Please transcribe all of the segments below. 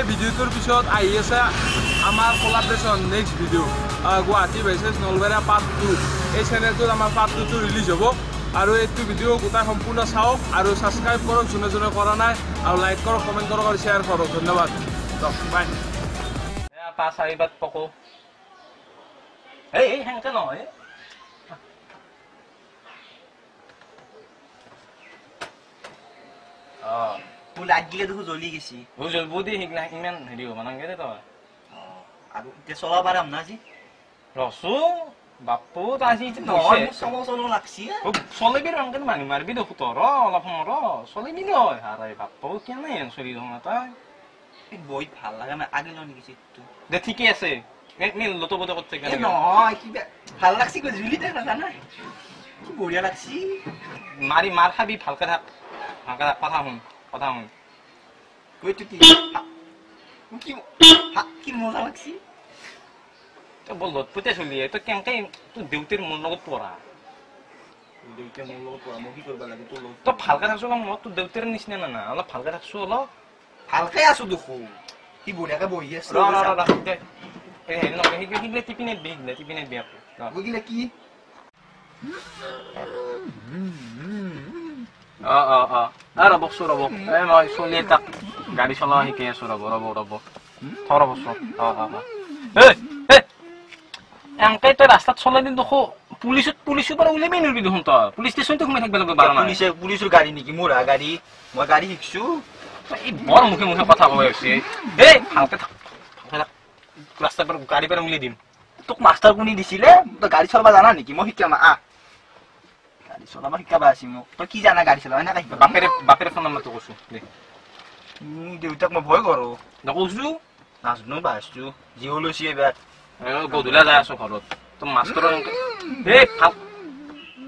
এই ভিডিঅ'টোৰ পিছত আহি আছে আমাৰ collaboration next video Guwahati versus Nalbari part 2। এই চেনেলটোত আমাৰ পাৰ্ট 2টো ৰিলিজ হ'ব। আৰু এইটো ভিডিঅ' গোটেই সম্পূৰ্ণ চাওক আৰু ছাবস্ক্ৰাইব কৰক যোনে যোনে কৰা নাই, আৰু লাইক কৰক, কমেণ্ট কৰক আৰু শ্বেয়াৰ কৰক। ধন্যবাদ, বাই। পাঁচ চাৰিবাৰ পকো এই সেনেকে নহয়। মোৰ লাইট গিলা দেখোন জ্বলি গেছি। জ্বলবো দি সেইগিলা ইমান হেৰি হ'ব নালাগে দে তই। আৰু এতিয়া চলাব পাৰাম না আজি? ৰচো বাপু, আজি নহয় চলো চলো লাগছি। চলিবি ৰংকে মানুহ মাৰিবি দেখো তই, ৰ অলপ সময় ৰ, চলিবি তই। আৰে বাপু কেনে চলি দেখোন তই। বহিত ভাল লগা নাই, আগে লওঁ নেকি চিটটো? দে ঠিকে আছে, লটো বটো করতে নহয় কিবা ভাল লাগছি, জুলি দেখা জানা কি বঢ়িয়া লাগছি। মাৰি মাৰ খাবি, ভালকে থাক, ভালকে থাক, কথা শুন, কথা শুন। এইটো কি কি কি মজা লাগছি। তই বৰ লটপটীয়া চলি, তই কেনেকে তোৰ দেউতাৰ মোৰ লগত পঢ়া। দেউতাৰ মোৰ লগত পঢ়া, মই কি কৰিব লাগে তোৰ লগত? তই ভালকে থাকছো, মই তোৰ দেউতাৰ নিচিনা না, অলপ ভালকে থাকছো, অলপ ভালকে আছো দেখো, কি বঢ়িয়াকে বহি আছো। ৰ ৰ ৰ, এই হেৰি নহয়, সেইগিলা টিপি নেদবি, সেইগিলা টিপি নেদবি আকৌ। সেইগিলা কি? অ অ অ, ৰ'বকচোন ৰ'ব, এই মই চলি এটাক গাড়ী চলোৱা শিকাই আছো, ৰ'ব ৰ'ব ৰ'ব, থ ৰ'বচোন। অ অ অ, এই এনকে তই ৰাস্তাত চলাই দিন দেখো, পুলিচত পুলিচৰ পৰা উলিয়াবি নোৱাৰিবি দেখোন তই। পুলিচ ষ্টেচনতে সোমাই থাকিব লাগিব। বাৰ পুলিচে পুলিচৰ গাড়ী নেকি? মোৰ গাড়ী, মই গাড়ী শিকছো। এই বৰ মুখে মুখে কথা ক'ব হৈছে। এই ভালকে থাক, ভালকে থাক, ৰাস্তাৰ পৰা গাড়ী পৰা উলিয়াই দিম তোক। মাষ্টাৰ কোনে দিছিলে? তই গাড়ী চলাব জানা নেকি? মই শিকাম, আহ গাড়ী চলাব শিকাবা আছি মোক। তই কি জানা গাড়ী চলাব? এনেকে শিকাবা? বাপেৰে বাপেৰে ফোন নম্বৰটো কৈছো দে। দেউতাক মই ভয় কৰো। নকৈছো, নাজনো ভাবিছো যি ওলাইছি এইবাৰ। গধূলা যাই আছো ঘৰত, তোৰ মাষ্টৰৰ। এই ভাল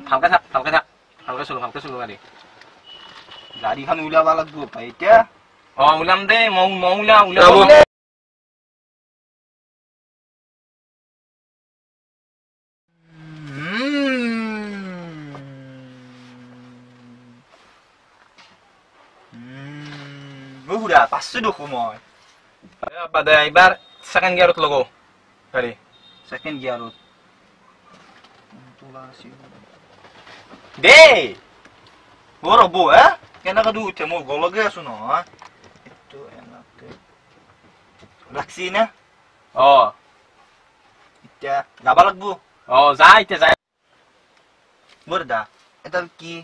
ভালকে থাক, ভালকে থাক, ভালকে চলো, ভালকে চলো গাড়ী। গাড়ীখন উলিয়াব লাগব পাই এতিয়া। অ ওলাম দে, মই মই ওলা ওলাব। খুৰা পাইছো দেখো মই। বাদে এইবাৰ ছেকেণ্ড গিয়াৰত লগো গাড়ী। ছেকেণ্ড গিয়াৰত দেই। অ ৰ'ব হে, কেনেকে দূৰ উঠে, মই গলগে আছো নহয়। এইটো এনেকে লাগছি না? অ এতিয়া যাব লাগব। অ যা এতিয়া যা। মোৰ দা এডাল কি?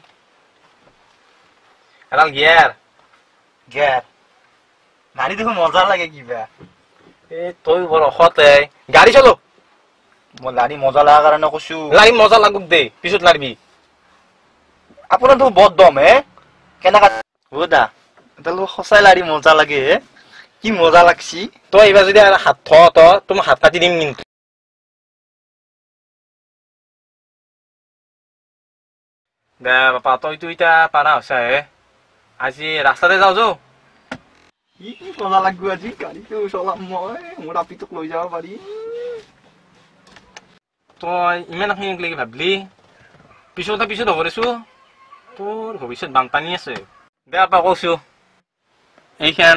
এডাল গিয়াৰ। গিয়াৰ গাড়ী দেখোন মজা লাগে কিবা। এই তই বৰ অসতে গাড়ী চলো। মই লাৰি মজা লগা কাৰণে কৈছো। লাৰি মজা লাগুক দে, পিছত লাৰিবি। আপোনাৰ দেখোন বৰ দম হে, কেনেকা? অ দা এডাল সঁচাই লাৰি মজা লাগে হে, কি মজা লাগছি। তই এইবাৰ যদি হাত থ, তই তোক হাত কাটি দিম কিন্তু। দে বাপা, তইতো এতিয়া পাৰা হৈছে হে, আজি ৰাস্তাতে যাওঁ যো। কি মজা লাগব আজি গাড়ীটো চলাম মই, মোৰ আপিটোক লৈ যাব পাৰিম। তই ইমান খিনিক ভাবলি, পিছত পিছত হ'ব দেচো, তোৰ ভৱিষ্যত বানপানী আছে। দে আপা কৈছো, এইখন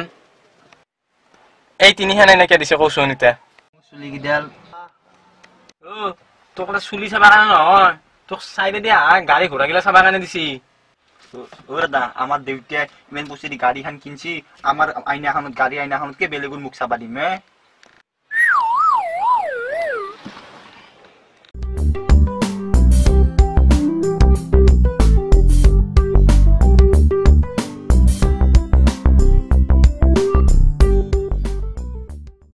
এই তিনিখন এনেকে দিছে কৈছো এতিয়া। চুলিকেইডাল অ তোক এটা চুলি চাবৰ কাৰণে নহয়, তোক চাইডে দিয়া গাড়ী ঘোঁৰাগিলা চাবৰ কাৰণে দিছি। অ দাদা, আমাৰ দেউতাই ইমান পইচা দি গাড়ীখন কিনছি, আমাৰ আইনাখনত গাড়ী আইনাখনতকে বেলেগৰ মুখ চাবা দিম হে?